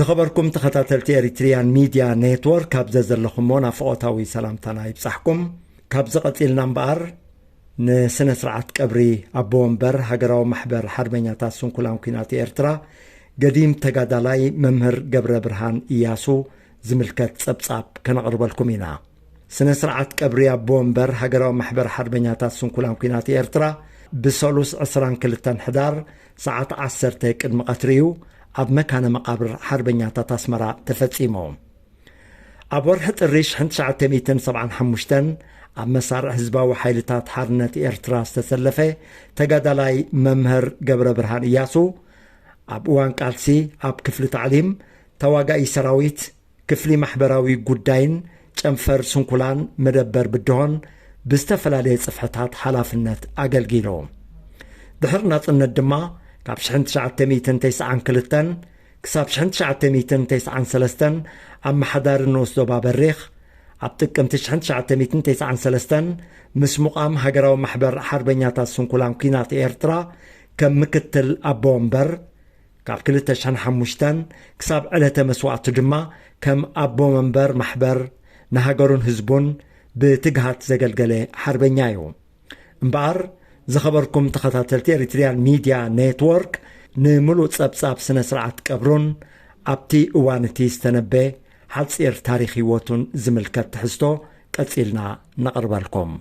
ዝኸበርኩም ተኸታተልቲ ኤሪትሪያን ሚድያ ኔትወርክ፣ ካብ ዘዘለኹሞ ናፍቖታዊ ሰላምታና ይብጻሕኩም። ካብዚ ቀጺልና እምበኣር፣ ንስነ ስርዓት ቀብሪ ኣቦ ወንበር ሃገራዊ ማሕበር ሓርበኛታት ስንኩላን ኲናት ኤርትራ፣ ገዲም ተጋዳላይ መምህር ገብረ ብርሃን እያሱ ዝምልከት ጸብጻብ ከነቕርበልኩም ኢና። ስነ ስርዓት ቀብሪ ኣቦ ወንበር ሃገራዊ ማሕበር ሓርበኛታት ስንኩላን ኲናት ኤርትራ፣ ብሰሉስ ዕስራን ክልተን ሕዳር፣ ሰዓት ዓሰርተ ቅድሚ ቀትሪ እዩ ኣብ መካነ መቓብር ሓርበኛታት ኣስመራ ተፈጺሙ። ኣብ ወርሒ ጥሪ ሽሕን ትሽዓተ ሚእትን ሰብዓን ሓሙሽተን፣ ኣብ መሳርዕ ህዝባዊ ሓይልታት ሓርነት ኤርትራ ዝተሰለፈ ተጋዳላይ መምህር ገብረ ብርሃን እያሱ፣ ኣብ እዋን ቃልሲ ኣብ ክፍሊ ታዕሊም፣ ተዋጋኢ ሰራዊት፣ ክፍሊ ማሕበራዊ ጉዳይን ጨንፈር ስንኩላን መደበር ብድሆን ብዝተፈላለየ ጽፍሕታት ሓላፍነት ኣገልጊሉ። ድሕሪ ናጽነት ድማ፣ ካብ ሽሕን ትሽዓተ ሚእትን ተስዓን ክልተን ክሳብ ሽሕን ትሽዓተ ሚእትን ተስዓን ሰለስተን ኣመሓዳሪ ንኡስ ዞባ በሪኽ፣ ኣብ ጥቅምቲ ሽሕን ትሽዓተ ሚእትን ተስዓን ሰለስተን ምስ ሙቓም ሃገራዊ ማሕበር ሓርበኛታት ስንኩላን ኲናት ኤርትራ ከም ምክትል ኣቦ ወንበር፣ ካብ ክልተ ሽሕን ሓሙሽተን ክሳብ ዕለተ መስዋእቱ ድማ ከም ኣቦ መንበር ማሕበር ንሃገሩን ህዝቡን ብትግሃት ዘገልገለ ሓርበኛ እዩ። እምበኣር፣ ዝኸበርኩም ተኸታተልቲ ኤሪትሪያን ሚድያ ኔትወርክ፣ ንምሉእ ጸብጻብ ስነ ስርዓት ቀብሩን ኣብቲ እዋን እቲ ዝተነበ ሓጺር ታሪኽ ህይወቱን ዝምልከት ትሕዝቶ ቀጺልና ነቕርበልኩም።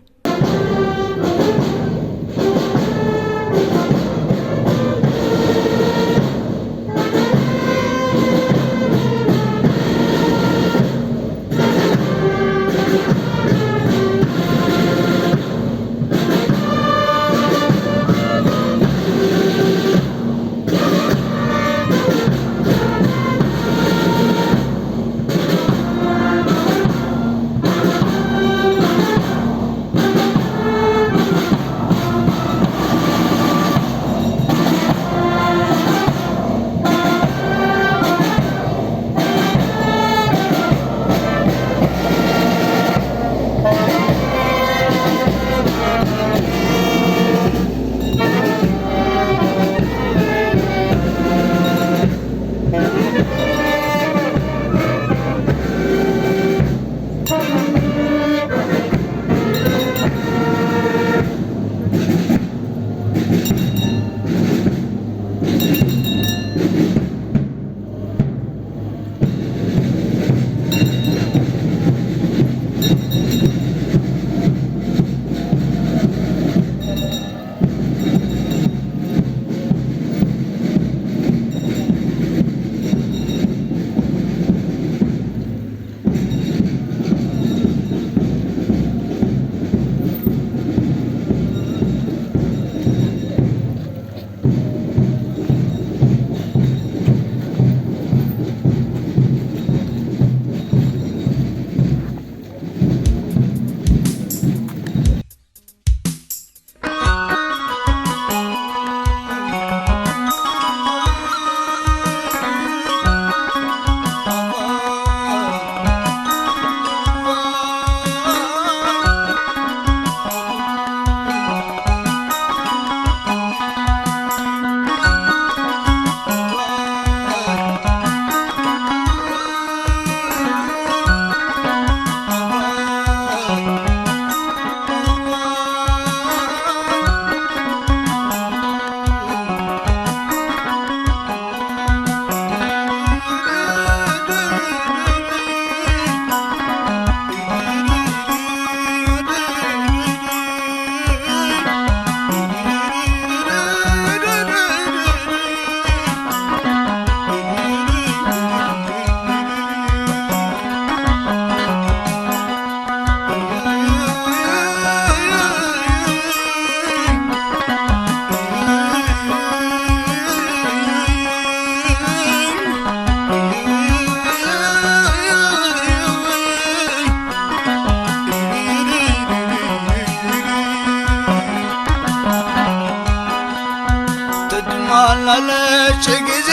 ትድማላለች ጊዜ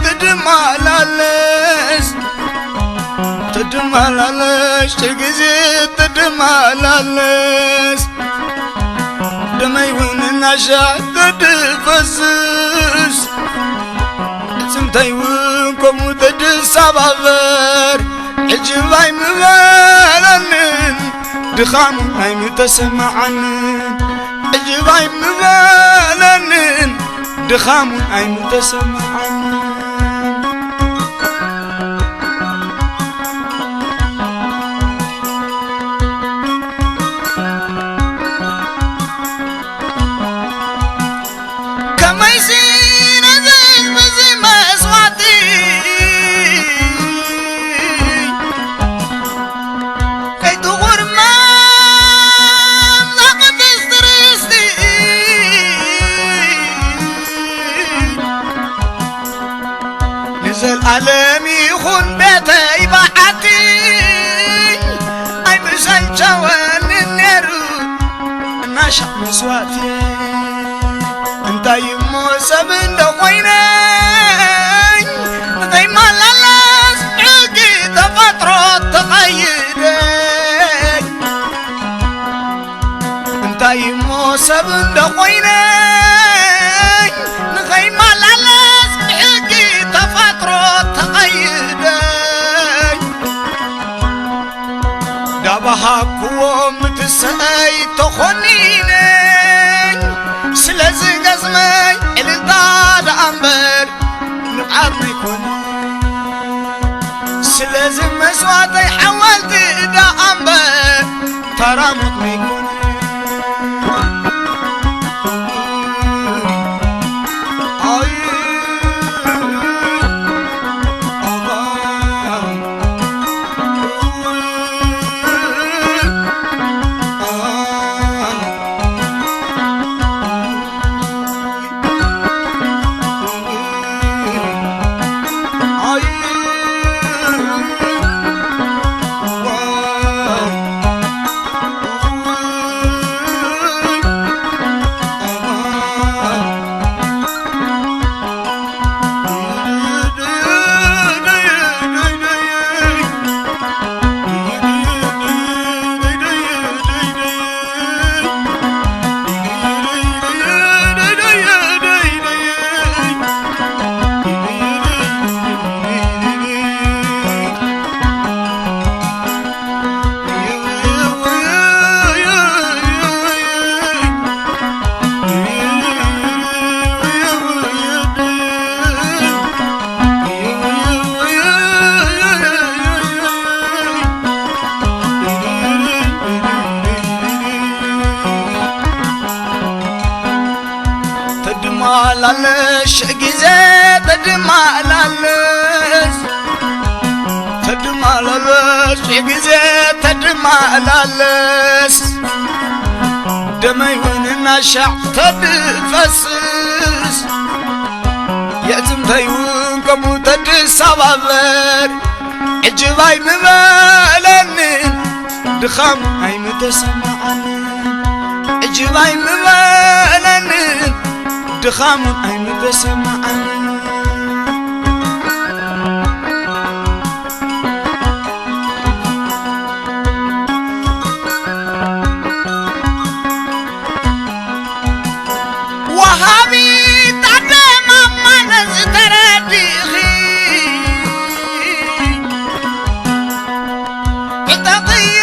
ትድማላለች፣ ትድማላለች ጊዜ ትድማላለች። ደመይ እውን እናሻ ትድፈስስ፣ ጽምት እንታይ እውን ከምኡ ተድሳባበር ዕጅብ ኣይምበለንን፣ ድኻሙ ኣይምተሰማዓንን። ዕጅብ ኣይምበለንን፣ ድኻሙ ኣይምተሰማዓንን። ከመይሲ ነዚ ህዝቢ እዚ መስዋእቲ ከይትኹርመም እዛ ቅድስቲ ርስቲ፣ ንዘልኣለም ይኹን ቤተይ በዓቲ፣ ኣይምሰልቸወንን ነይሩ እናሻዕ መስዋእቲ። እንታይ እሞ ሰብ እንዶ ኮይነ ንኸይመላለስ ብሕጊ ተፈጥሮ ተቐይደ። እንታይ እሞ ሰብ እንዶ ኮይነ ንኸይመላለስ ብሕጊ ተፈጥሮ ተቐይደ። ዳባሃኩዎም ምትሰይ ተኾኒነ። ስለዚ ገዝመይ ዕልልታ ደኣ እምበር ንብዓት ኣይኮነ። ስለዚ መስዋእተይ ሓወልቲ ደኣ እምበር ተራሞት ኣይኮነ። ኣይ፣ ኣይ። ተድማላለሽ ግዜ ተድማላለስ፣ ተድማላለሽ ግዜ ተድማላለስ፣ ደመይ እውን እናሻዕ ተድፈስስ፣ የእትምተይ እውን ከምኡ ተድሳባበር፣ ዕጅብ ኣይምበለንን ድኻም ኣይምተሰማዓንን። ዕጅብ ኣይምበለንን ድኻም ኣይምተሰማዓንን። ወሃቢት ኣደ ማማ ነዚ ተረዲእኺ፣ ዕጠቕዮ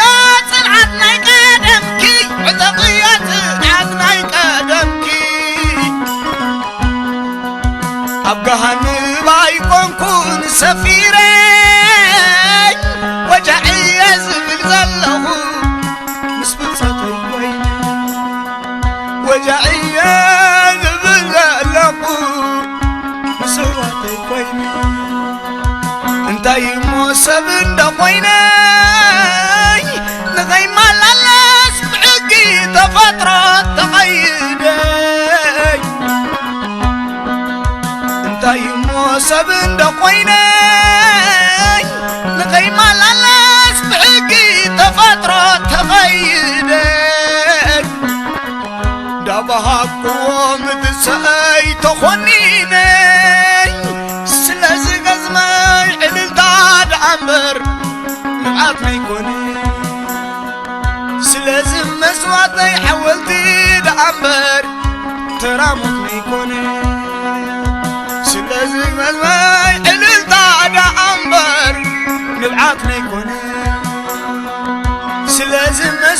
ጽንዓት ናይ ቀደምኪ፣ ዕጠቕዮ ጽንዓት ናይ ቀደምኪ። ኣብ ገሃንብ ኣይኮንኩን ሰፊረ፣ ወጃዕየ ዝብል ዘለኹ ምስ ብጾተይ ኮይነ። ወጃዕየ ዝብል ዘለኹ ምስ ኣሕዋተይ ኮይነ። እንታይ እሞ ሰብ እንዶ ኮይነ ንኸይመላለስ ብሕጊ ተፈጥሮ ተቐይደ። እንታይ እሞ ሰብ እንዶ ኮይነ ንኸይመላለስ ብሕጊ ተፈጥሮ ተቐይደ። እንዳበሃኩዎ ምትሰይ ተኾኒነ። ስለዚ ገዝመይ ዕልልታ ደኣ እምበር ንብዓት ነይኮነ። ስለዚ መስዋእተይ ሓወልቲ ደኣ እምበር ተራሞት ነይኮነ። ስለዚ መስዋእተይ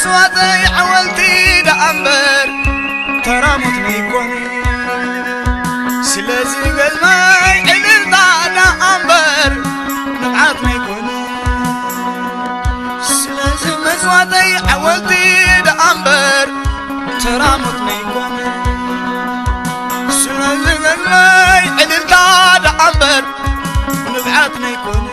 መስዋእተይ ሓወልቲ ደኣ እምበር ተራሞት ነይኮነ። ስለዚ ገዝማይ ዕልልታ ደኣ እምበር ንብዓት ነይኮነ። ስለዚ መስዋእተይ ሓወልቲ ደኣ እምበር ተራሞት ነይኮነ። ስለዚ ገዝማይ ዕልልታ ደኣ እምበር ንብዓት ነይኮነ።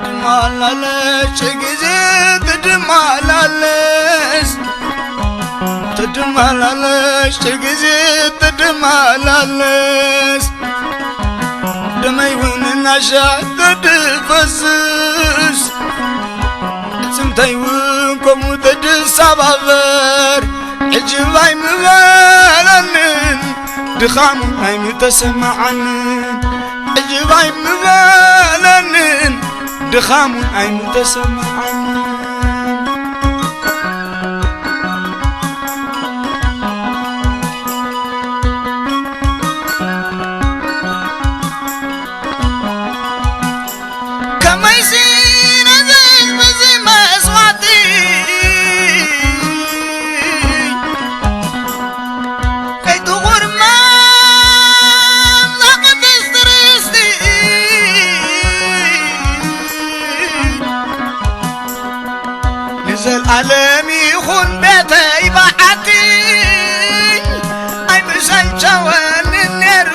ትድማላለች ጊዜ ትድማላለች፣ ትድማላለች ጊዜ ትድማላለች። ደመይ እውን እናሻዕ ትድፈስስ፣ እጽምተይ እውን ከምኡ ትድሳባበር። ዕጅብ ኣይምበለንን ድኻሙ ኣይምተሰማዓንን፣ ዕጅብ ኣይምበለንን ድኻሙ ኣይምተሰማዓንን። ከመይሲ ነዚ ህዝቢ እዚ መስዋእቲ ከይትኹርመም ዛቕትስቲ ርስቲ ንዘልኣለም ይኹን ቤተይ በዓቲ ኣይምሰልቸወንን ነይሩ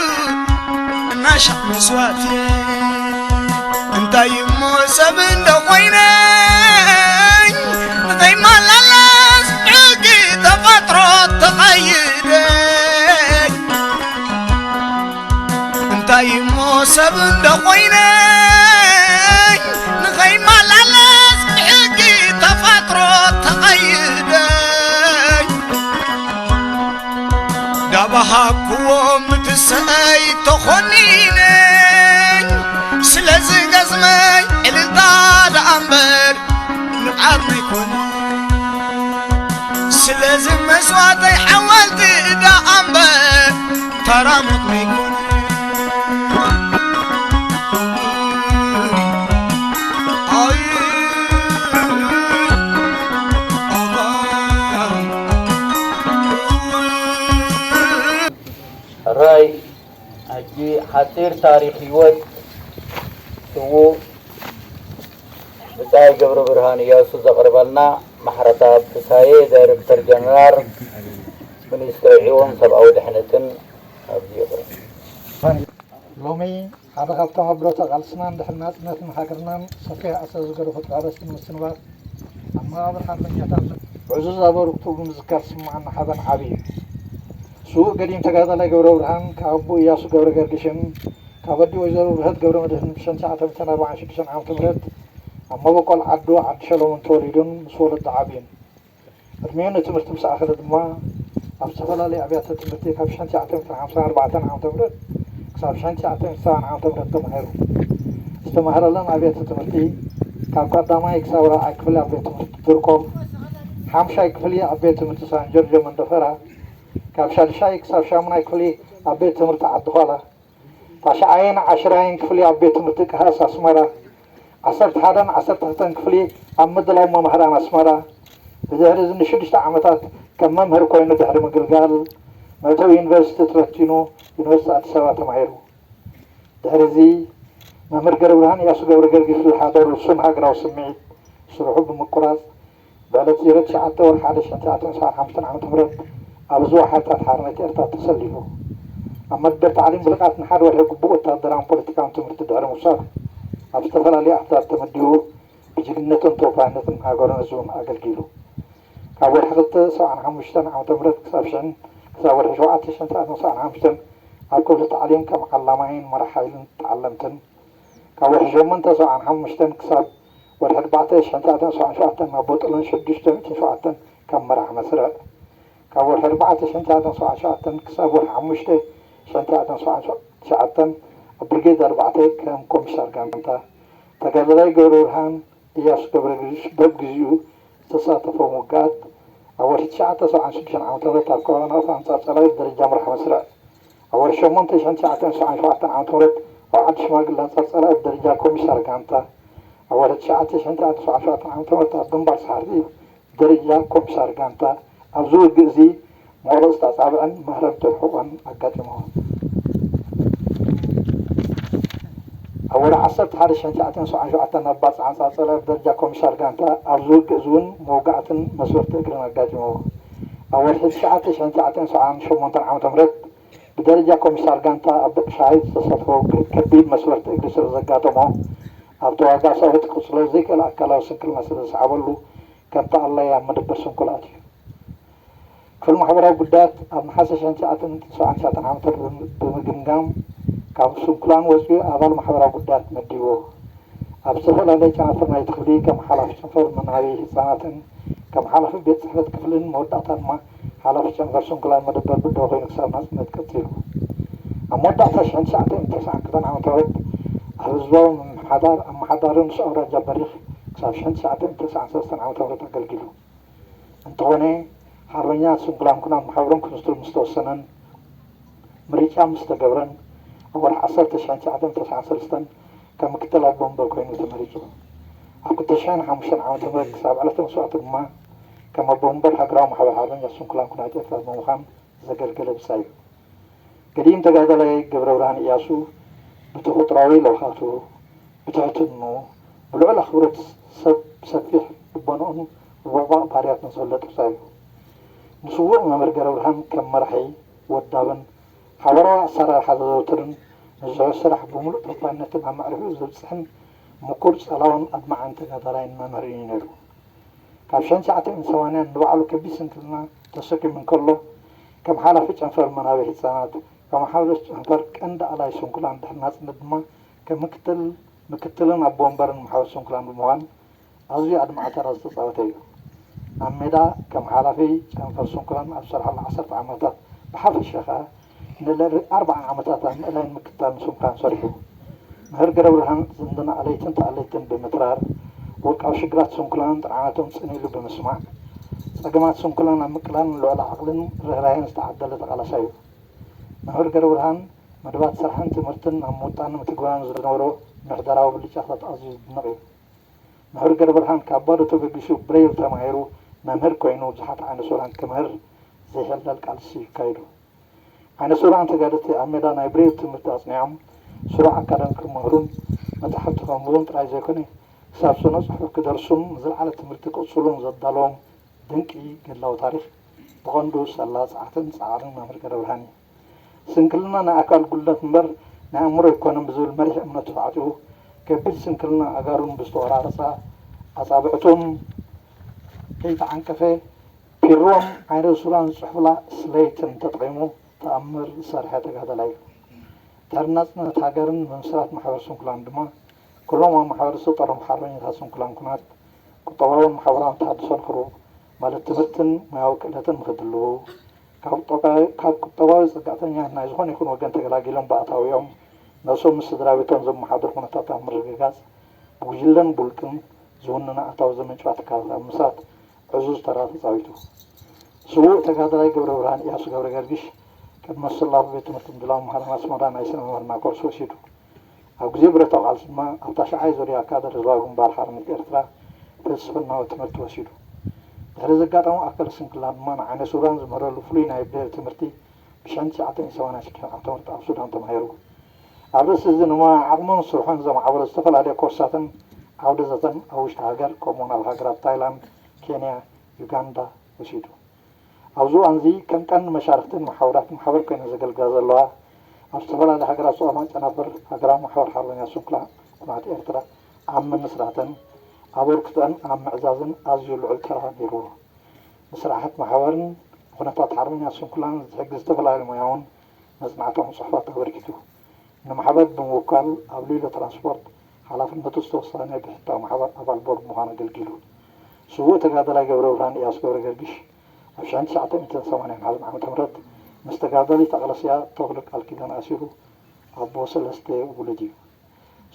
እናሻዕ መስዋእቲ። እንታይ እሞ ሰብ እንደ ኮይነኝ ንኸይመላለስ ብሕጊ ተፈጥሮ ተቐይደኝ። እንታይ እሞ ሰብ እንደ ኮይነኝ ንኸይመላለስ ብሕጊ ተፈጥሮ ተቐይደኝ። ዳባሃኩዎ ምትስአይ ተኾኒነኝ። ስለዚ ገዝመይ ዕልልታ ደኣ እምበር ንብዓት ነይኮነ። ስለዚ መስዋእተይ ሓወልቲ ደኣ እምበር ተራሞት ነይኮነ። ኣይ፣ ኣይ፣ ሕራይ፣ ሕጂ ሓጺር ታሪኽ ህይወት ስዉእ ብጻይ ገብረብርሃን እያሱ ዘቕርበልና፣ ማሕረታ ፍሳዬ፣ ዳይረክተር ጀነራል ሚኒስትሪ ዒቦን ሰብኣዊ ድሕነትን፣ ኣብዚ ይቕረብ። ሎሚ ሓደ ካብቶም ኣብ ብረታ ቃልስናን ድሕሪ ናጽነትን ሃገርናን ሰፊሕ ኣሰር ዝገደፉ ተቓለስቲ ንምስንባት ኣብ መቓብር ሓርበኛታት ዕዙዝ ኣበርክትኡ ብምዝካር ዝስምዓኒ ሓበን ዓቢ እዩ። ስዉእ ገዲም ተጋዳላይ ገብረብርሃን ካብ ኣቦኡ እያሱ ገብረገርግሽን ካብ ኣዲኡ ወይዘሮ ብርሀት ገብረመድህንን ብሰንሻዕ ዓሰርተ ኣርባዕተ ዓሰርተ ሽዱሽተ ዓመተ ምህረት ኣብ መበቆል ዓዱ ዓዲ ሸለሞን ተወሊዱን ምስ ወለዱ ዓብዩን። ዕድሜኡ ንትምህርቲ ምስ ኣኸለ ድማ ኣብ ዝተፈላለዩ ኣብያተ ትምህርቲ ካብ ሽሕን ትሽዓተ ሚእትን ሓምሳን ኣርባዕተን ዓመተ ምህረት ክሳብ ሽሕን ትሽዓተ ሚእትን ሰብዓን ዓመተ ምህረት ተማሂሩ። ዝተማህረለን ኣብያተ ትምህርቲ ካብ ቀዳማይ ክሳብ ራብዓይ ክፍሊ ኣብ ቤት ትምህርቲ ድርቆም፣ ሓምሻይ ክፍሊ ኣብ ቤት ትምህርቲ ሳን ጆርጆ መንደፈራ፣ ካብ ሻድሻይ ክሳብ ሻሙናይ ክፍሊ ኣብ ቤት ትምህርቲ ዓዲ ዃላ፣ ታሽዓይን ዓሽራይን ክፍሊ ኣብ ቤት ትምህርቲ ቀሃስ ኣስመራ፣ ዓሰርተ ሓደን ዓሰርተ ክልተን ክፍሊ ኣብ ምድላው መምህራን ኣስመራ፣ ብድሕሪ እዚ ንሽዱሽተ ዓመታት ከም መምህር ኮይኑ ድሕሪ ምግልጋል፣ መእተዊ ዩኒቨርሲቲ ተፈቲኑ ዩኒቨርሲቲ ኣዲስ ኣበባ ተማሂሩ። ድሕሪ እዚ መምህር ገረብርሃን እያሱ ገብረ ገርጊስ ዝሓደሩ ሱን ሃገራዊ ስምዒት ስርሑ ብምቁራጽ፣ ብዕለት ዜሮ ትሽዓተ ወርሒ ሓደ ሽሕን ትሽዓተ ሚእትን ሰብዓን ሓሙሽተን ዓመተ ምህረት ኣብ ዝዋ ሓይልታት ሓርነት ኤርትራ ተሰሊፉ። ኣብ መደበር ታዕሊም ብልቓት ንሓደ ወርሒ ግቡእ ወተሃደራውን ፖለቲካውን ትምህርቲ ድሕሪ ምውሳድ፣ ኣብ ዝተፈላለዩ ኣሃዱታት ተመዲቡ ብጅግንነትን ተወፋይነትን ሃገሩን ህዝቡን ኣገልጊሉ። ካብ ወርሒ ክልተ ሰብዓን ሓሙሽተን ዓመተ ምህረት ክሳብ ሽሕን ክሳብ ወርሒ ሸውዓተ ሽሕን ትሽዓተ ሚእትን ሰብዓን ሓሙሽተን ኣብ ክፍሊ ታዕሊም ከም ዓላማይን መራሕ ሓይልን ተዓለምትን፣ ካብ ወርሒ ሸሞንተ ሰብዓን ሓሙሽተን ክሳብ ወርሒ ኣርባዕተ ሽሕን ትሽዓተ ሚእትን ሰብዓን ሸውዓተን ናብ ቦጥልን ሽዱሽተ ሚእትን ሸውዓተን ከም መራሕ መስርዕ፣ ካብ ወርሒ ኣርባዕተ ሽሕን ትሽዓተ ሚእትን ሰብዓን ሸውዓተን ክሳብ ወርሒ ሓሙሽተ ሽሕን ትሽዓተ ሚእትን ሰብዓን ትሽዓተን ኣብ ብርጌድ ኣርባዕተ ከም ኮሚሳር ጋንታ፣ ተጋዳላይ ገብረብርሃን እያሱ ገብረጊዮርጊስ በብግዚኡ ዝተሳተፎም ውግኣት፣ ኣብ ወርሒ ትሽዓተ ሰብዓን ሽዱሽተን ዓመተ ምህረት ኣብ ከባቢ ናቕፋ ኣንጻር ጸላኢ ብደረጃ መራሕ መስርዕ፣ ኣብ ወርሒ ሸሞንተ ሽሕን ትሽዓተ ሚእትን ሰብዓን ሸውዓተን ዓመተ ምህረት ኣብ ዓዲ ሽማግለ ኣንጻር ጸላኢ ብደረጃ ኮሚሳር ጋንታ፣ ኣብ ወርሒ ትሽዓተ ሽሕን ትሽዓተ ሚእትን ሰብዓን ሸውዓተን ዓመተ ምህረት ኣብ ግንባር ሰሓርቲ ብደረጃ ኮሚሳር ጋንታ፣ ኣብዚ ውግእ እዚ መቑረጽቲ ኣጻብዕን ማህረምቲ ሕቖን ኣጋጢምዎ። ኣብ ወርሒ ዓሰርተ ሓደ ሽሕን ትሽዓተ ሚእትን ሰብዓን ሸውዓተን ኣብ ባጽዕ ኣንጻር ጸላኢ ብደረጃ ኮሚሳር ጋንታ፣ ኣብዚ ውግእ እዚ እውን መውጋእትን መስበርቲ እግርን ኣጋጢምዎ። ኣብ ወርሒ ትሽዓተ ሽሕን ትሽዓተ ሚእትን ሰብዓን ሸሞንተን ዓመተ ምህረት ብደረጃ ኮሚሳር ጋንታ ኣብ ደቂ ሻሂት ዝተሳተፈ ውግእ ከቢድ መስበርቲ እግሪ ስለ ዘጋጠሞ፣ ኣብቲ ዋጋ ሰብኣዊ ክቕጽሎ ዘይክእል ኣካላዊ ስንክልና ስለ ዝሰዓበሉ፣ ከምቲ ኣድላይ ኣብ መደበር ስንኩላት እዩ። ክፍሊ ማሕበራዊ ጉዳያት ኣብ ነሓሰ ሽሕን ትሽዓተ ሚእትን ሰብዓን ትሽዓተን ዓመተ ምህረት ብምግምጋም፣ ካብ ስንኩላን ወጺኡ ኣባል ማሕበራዊ ጉዳያት መዲብዎ። ኣብ ዝተፈላለየ ጨናፍር ናይቲ ክፍሊ ከም ሓላፊ ጨንፈር መናበቢ ህጻናትን ከም ሓላፊ ቤት ጽሕፈት ክፍልን መወዳእታ ድማ ሓላፊ ጨንፈር ስንኩላን መደበር ብድሆ ኮይኑ ክሳብ ናጽነት ቀጺሉ። ኣብ መወዳእታ ሽሕን ትሽዓተ ሚእትን ተስዓን ክልተን ዓመተ ምህረት ኣብ ህዝባዊ ምምሕዳር ኣመሓዳሪ ንኡስ ኣውራጃ በሪኽ ክሳብ ሽሕን ትሽዓተ ሚእትን ተስዓን ሰለስተን ዓመተ ምህረት ኣገልጊሉ። እንተኾነ፣ ሓርበኛ ስንኩላን ኩናት ማሕበሮም ክምስርቱ ምስ ተወሰነን ምርጫ ምስ ተገብረን፣ ኣብ ወርሒ ዓሰርተ ሽሕን ትሽዓተ ሚእትን ተስዓን ሰለስተን ከም ምክትል ኣቦ ወንበር ኮይኑ ተመሪጹ። ኣብ ክልተ ሽሕን ሓሙሽተን ዓመተ ምህረት ክሳብ ዕለተ መስዋእቱ ድማ ከም ኣቦ ወንበር ሃገራዊ ማሕበር ሓርበኛ ስንኩላን ኩናት ኤርትራ ብምዃን ዘገልገለ ብጻይ እዩ። ገዲም ተጋዳላይ ገብረብርሃን እያሱ ብተፈጥሮኣዊ ለውሃቱ፣ ብትሕትንኡ፣ ብልዑል ኣኽብሮት ሰብ ሰፊሕ ልቦናኡን ብቦቕባቕ ባህርያቱን ዝፍለጥ ብጻይ እዩ። ንስዉእ መምህር ገብረብርሃን ከም መራሒ፣ ወዳብን ሓባራዊ ኣሰራርሓ ዘዘውትርን ንዝሰርሖ ስራሕ ብምሉእ ተወፋይነትን ኣብ መዕረፊኡ ዘብጽሕን ምኩር ጸላውን ኣድማዕን ተጋዳላይን መምህርን እዩ ነይሩ። ካብ ሽሕን ትሽዓተ ሚእትን ሰማንያን ንባዕሉ ከቢድ ስንክልና ተሰኪሙ እንከሎ፣ ከም ሓላፊ ጨንፈር መናብሒ ህጻናት፣ ከም ሓላፊ ጨንፈር ቀንዲ ኣላይ ስንኩላን ድሕሪ ናጽነት ድማ ከም ምክትል ምክትልን ኣቦ ወንበርን ማሕበር ስንኩላን ብምዃን ኣዝዩ ኣድማዒ ተራ ዝተጻወተ እዩ። ኣብ ሜዳ ከም ሓላፊ ጨንፈር ስንኩላን ኣብ ዝሰርሓሉ ዓሰርተ ዓመታት ብሓፈሻ ከኣ ንልዕሊ ኣርብዓ ዓመታት ኣብ ምእላይን ምክትታልን ስንኩላን ሰሪሑ። መምህር ገብረብርሃን ዝምድና ኣለይትን ተኣለይትን ብምትራር፣ ውልቃዊ ሽግራት ስንኩላንን ጥርዓናቶምን ጽን ኢሉ ብምስማዕ፣ ጸገማት ስንኩላን ኣብ ምቅላልን ልዑል ዓቕልን ርህራሄን ዝተዓደለ ተቓላሳይ እዩ። መምህር ገብረብርሃን መደባት ስራሕን ትምህርትን ኣብ ምውጣንን ምትግባርን ዝነበሮ ምሕደራዊ ብልጫታት ኣዝዩ ዝድነቕ እዩ። መምህር ገብረብርሃን ካብ ባዶ ተበጊሱ ብሬል ተማሂሩ መምህር ኮይኑ ብዙሓት ዓይነ ስውራን ክምህር ዘይሕለል ቃልሲ ኣካይዱ። ዓይነ ስውራን ተጋደልቲ ኣብ ሜዳ ናይ ብሬል ትምህርቲ ኣጽኒዖም ስሩዕ ኣካዳሚክ ክመሃሩን መጻሕፍቲ ከንብቡን ጥራይ ዘይኮነ፣ ክሳብ ስነ ጽሑፍ ክደርሱን ንዝለዓለ ትምህርቲ ክቕጽሉን ዘዳለዎም ድንቂ ገድላዊ ታሪኽ ብቐንዱ ሰላ ጽዓትን ጻዕርን መምህር ገብረብርሃን እዩ። ስንክልና ናይ ኣካል ጉድለት እምበር ናይ ኣእምሮ ኣይኮነን ብዝብል መሪሕ እምነቱ ተዓጢቑ፣ ከቢድ ስንክልና ኣእጋሩን ብዝተቖራረጻ ኣጻብዕቱን ከይተዓንቀፈ፣ ፒሮን ዓይነ ስውራን ዝጽሕፉላ ስሌትን ተጠቒሙ ተኣምር ዝሰርሐ ተጋዳላይ እዩ። ድሕሪ ናጽነት ሃገርን ምምስራት ማሕበር ስንኩላን ድማ፣ ኩሎም ኣብ ማሕበር ዝተጠርነፉ ሓርበኛታት ስንኩላን ኩናት ቁጠባውን ማሕበራውን ተሃድሶ ንኽረኽቡ፣ ማለት ትምህርትን ሞያዊ ክእለትን ንኽድልዉ፣ ካብ ቁጠባዊ፣ ካብ ቁጠባዊ ጽግዕተኛነት ናይ ዝኾነ ይኹን ወገን ተገላጊሎም ብኣታዊኦም ነብሶም ምስ ስድራ ቤቶም ዘመሓድሩ ኩነታት ኣብ ምርግጋጽ፣ ብጉጅለን ብውልቅን ዝውንና ኣታዊ ዘመንጭዋ ትካላት ኣብ ምስራት ዕዙዝ ተራ ተጻዊቱ። ስዉእ ተጋዳላይ ገብረብርሃን እያሱ ገብረገርጊሽ ቅድሚ ምስላፉ ቤት ትምህርቲ ምድላው መምህራን ኣስመራ ናይ ስነ ምምህርና ኮርስ ወሲዱ። ኣብ ግዜ ብረታዊ ቃልሲ ድማ ኣብ ታሽዓይ ዙርያ ካድረ ህዝባዊ ግንባር ሓርነት ኤርትራ ፍልስፍናዊ ትምህርቲ ወሲዱ። ድሕሪ ዘጋጠሞ ኣካለ ስንክልና ድማ ንዓይነ ስውራን ዝምህረሉ ፍሉይ ናይ ብሄር ትምህርቲ ብሽሕን ትሽዓተ ሚእትን ሰማንያን ሽዱሽተን ዓመተ ምህረት ኣብ ሱዳን ተማሂሩ። ኣብ ርእሲ እዚ ንሞያ ዓቕሙን ስርሑን ዘማዕበሎ ዝተፈላለዩ ኮርሳትን ዓውደ ዘተን ኣብ ውሽጢ ሃገር ከምኡውን ኣብ ሃገራት ታይላንድ፣ ኬንያ፣ ዩጋንዳ ወሲዱ። ኣብዚ እዋን እዚ ከም ቀንዲ መሻርኽቲ ንመሓውራት ማሕበር ኮይነን ዘገልግላ ዘለዋ ኣብ ዝተፈላለዩ ሃገራት ዝቖማ ጨናፍር ሃገራዊ ማሕበር ሓርበኛ ስንኩላን ኩናት ኤርትራ ኣብ ምምስራተን ኣበርክቶአን ኣብ ምዕዛዝን ኣዝዩ ልዑል ተራ ነይርዎ። ንስራሓት ማሕበርን ንኩነታት ሓርበኛ ስንኩላን ዝሕግዝ ዝተፈላለዩ ሞያውን መጽናዕታውን ጽሑፋት ኣበርኪቱ። ንማሕበር ብምውካል ኣብ ሊሎ ትራንስፖርት ሓላፍነቱ ዝተወሰነ ብሕታዊ ማሕበር ኣባል ቦርድ ብምዃን ኣገልጊሉ። ስዉእ ተጋዳላይ ገብረብርሃን እያሱ ገብረገርግሽ ኣብ ሽሕን ትሽዓተ ሚእትን ሰማንያን ሓዘን ዓመተ ምህረት ምስ ተጋዳሊት ኣቕለስያ ተኽሉ ቃል ኪዳን ኣሲሩ ኣቦ ሰለስተ ውሉድ እዩ።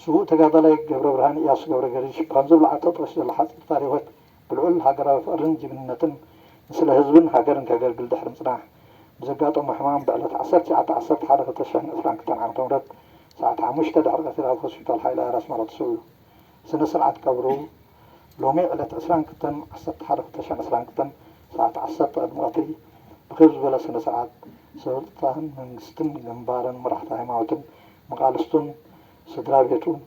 ስዉእ ተጋዳላይ ገብረብርሃን እያሱ ገብረገርግሽ ካብ ዝብላዕ ተጠቒሱ ዘሎ ሓጺር ታሪኽ ህይወት ብልዑል ሃገራዊ ፍቕርን ጅግንነትን ንስለ ህዝብን ሃገርን ከገልግል ድሕሪ ምጽናሕ፣ ብዘጋጠሞ ሕማም ብዕለት ዓሰርተ ትሽዓተ ዓሰርተ ሓደ ክልተ ሽሕን ዕስራን ክልተን ዓመተ ምህረት ሰዓት ሓሙሽተ ድሕሪ ቀትሪ ኣብ ሆስፒታል ሓይለ ኣየር ኣስመራ ተሰዊኡ። ስነ ስርዓት ቀብሩ ሎሚ ዕለት ዕስራን ክልተን ዓሰርተ ሓደ ክልተ ሽሕን ዕስራን ክልተን ሰዓት ዓሰርተ ቅድሚ ቀትሪ ብክብ ዝበለ ስነ ስርዓት ስልጣን መንግስትን ግንባርን መራሕቲ ሃይማኖትን መቓልስቱን ስድራ ቤቱን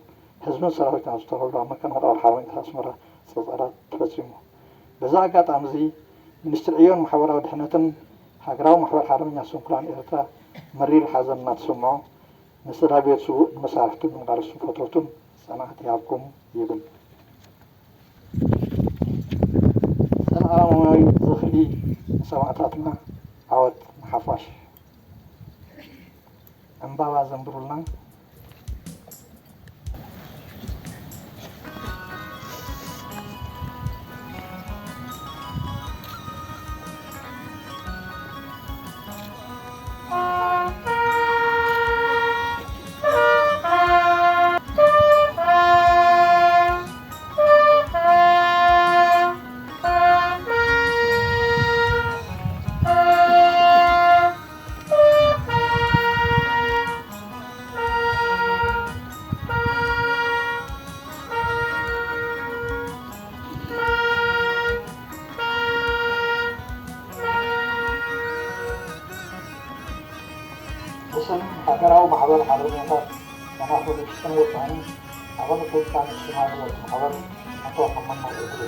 ህዝብን ሰራዊትን ኣብ ዝተረፈሉ ኣብ መካነ መቃብር ሓርበኛ ኣስመራ ጸጸራት ተፈጺሙ። በዚ ኣጋጣሚ እዚ ሚኒስትሪ ዕዮን ማሕበራዊ ድሕነትን ሃገራዊ ማሕበር ሓርበኛ ስንኩላን ኤርትራ መሪር ሓዘን እናተሰምዖ ንስድራ ቤት ስዉእ ንመሳርሕቱን ንመቓልስቱን ፈተውቱን ጽንዓት ይሃብኩም ይብል። ዘልኣለማዊ ዝኽሪ ንሰማእታትና ዓወት ንሓፋሽ። ዕምባባ ዘንብሩልና። ብስም ሃገራዊ ማሕበር ሓርበኛታት ጨናፍር ውሽጥን ወጻእን ኣባላት ውልቃ ንሽማግለ ማሕበር ኣቶ ሓመና እግሩ።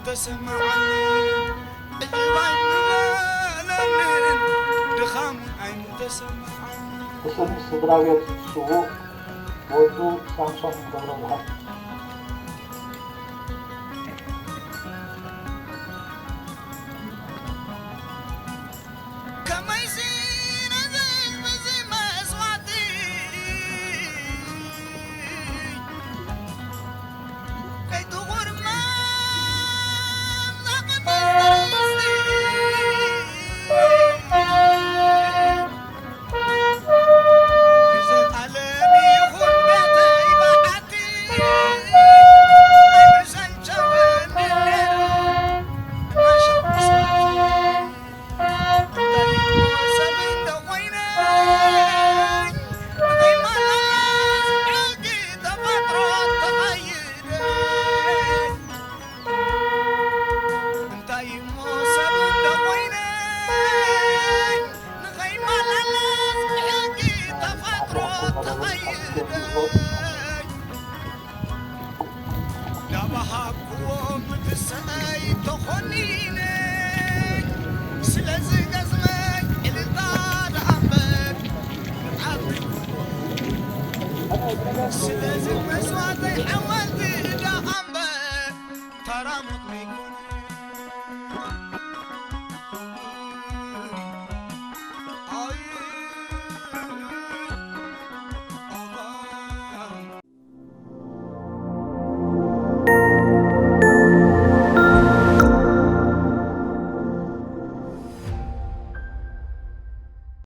ተሰማዓኒ ዕጅብ ኣይምበለንን ድኻም ኣይምተሰማዓኒ። ብስም ስድራ ቤት ስዉእ ወዱ ሳምሶን ገብረብርሃን። ከመይሲ ነዚ በዚ መስዋዕቲ ክወ ምትሰይ ተኾኒነ ስለዚ ገዝመ ዕልልታ ደኣ እምበር ኣብ ስለዚ መስዋእተይ ሓወልቲ ደኣ እምበር ተራሙት ሚኩን